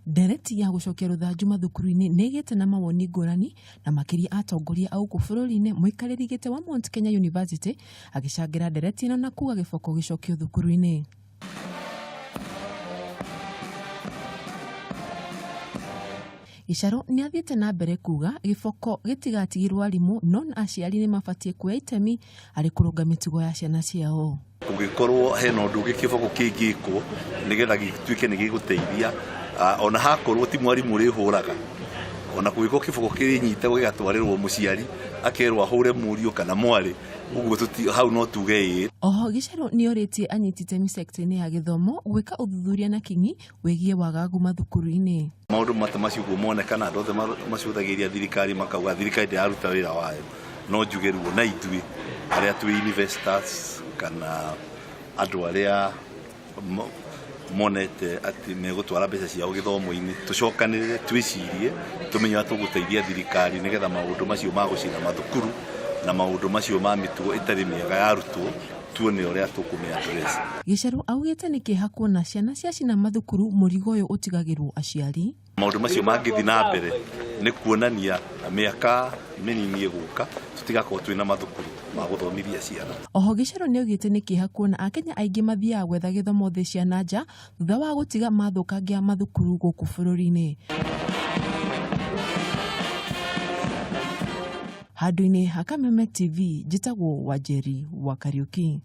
Ndereti ya gũcokia rũthanju mathukuru-inĩ nĩ ĩgĩte na mawoni ngũrani na makĩria atongoria a gũkũ bũrũri-inĩ mũikarĩri gĩtĩ wa Mount Kenya University agĩcangĩra ndereti ĩno na kuga gĩboko gĩcokio thukuru-inĩ. Gĩcarũ nĩ athiĩte na mbere kuga gĩboko gĩtigatigĩrwo arimũ no na aciari nĩ mabatiĩ kuoya itemi harĩ kũrũnga mĩtugo ya ciana ciao. Kũngĩkorwo hena ũndũ ũngĩ kĩboko kĩngĩkwo nĩgetha gĩtuĩke nĩ gĩgũteithia ona hakorwo ti mwarimũ ũrĩhũraga, ona kũngĩkorwo kĩboko kĩnyitagwo gĩgatwarĩrwo mũciari akerwo ahũre mũriũ kana mwarĩ, ũguo hau no tuge ĩĩ. Oho Gĩcarũ nĩorĩtie anyiti itemi sekta-inĩ ya gĩthomo gwĩka ũthuthuria na kinyi wĩgiĩ wagagu mathukuru-inĩ. Maũndũ mata macio ũguo monekana andũ othe macũthagĩrĩria thirikari makauga thirikari ndĩraruta wĩra wayo. No njuge ruo na ithuĩ arĩa twĩ investors kana andũ arĩa monete atĩ megũtwara mbeca ciao gĩthomo-inĩ, tũcokanĩrĩre twĩcirie tũmenye ũrĩa tũgũteithia thirikari nĩgetha maũndũ macio ma gũcina mathukuru na maũndũ macio ma mĩtugo ĩtarĩ mĩega ya arutwo tuone ũrĩa tũkũmĩ address. Gĩcerũ augĩte nĩ kĩeha kuona ciana ciacina mathukuru mũrigo ũyũ ũtigagĩrwo aciari. Maũndũ macio mangĩthiĩ na mbere nĩ kuonania mĩaka mĩnini ĩgũka tũtigakorwo twĩna mathukuru ma gũthomithia ciana. Oho Gĩcerũ nĩaugĩte nĩ kĩeha kuona akenya aingĩ mathiaga gwetha gĩthomo thĩ cia na nja thutha wa gũtiga mathũkangia mathukuru gũkũ bũrũri-inĩ. Handũ-inĩ ha Kameme TV, njĩtagwo Wanjeri wa Kariũki.